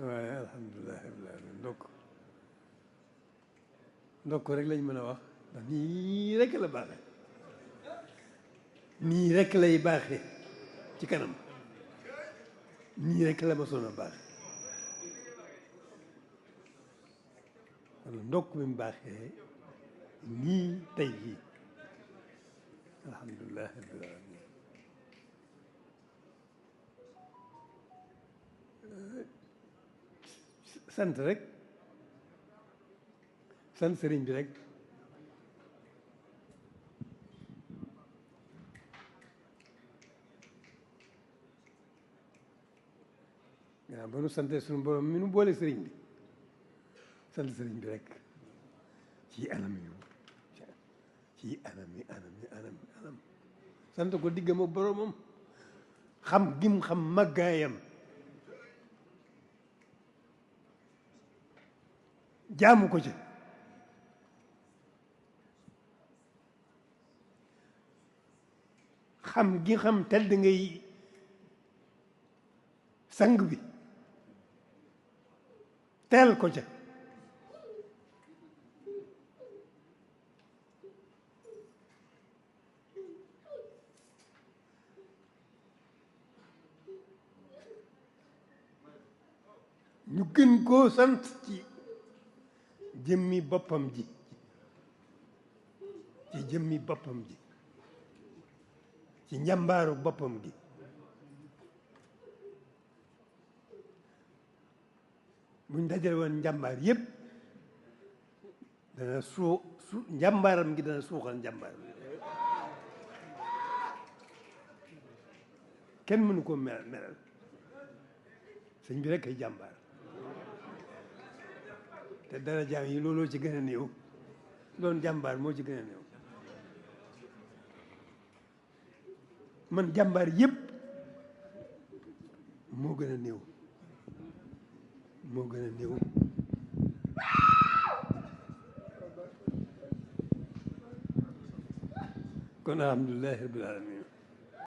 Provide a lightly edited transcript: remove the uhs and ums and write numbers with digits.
waaye alhamdulilah rabbil alamin ndokk rek lañ mën a wax ndax nii rek la baaxe nii rek lay baaxe ci kanam nii rek la ma soon a baaxe kon ndokk mi mu baaxee nii tey jii alhamdulilah rabbil alamin sant rek sant sëriñ bi rek waaw ba nu sante suñu borom mi nu boole sëriñ bi sant sëriñ bi rek ci anam yu ci anam sant ko diggam ak boromam xam gim xam màggaayam jaamu ko ci xam gi xam tedd ngay sang bi teel ko ca ñu gën koo sant ci jëmmi boppam ji ci jëmmi boppam ji ci njàmbaaru boppam gi buñ dajale woon njàmbaar yépp dana njàmbaaram gi dana suuxal njàmbaar kenn mënu ko melal sëñ bi rek ay jàmbaar te dara jaam yi looloo ci gën a néew doon jàmbaar moo ci gën a néew man jàmbaar yépp moo gën a néew kon alhamdulilahi rabbil alamin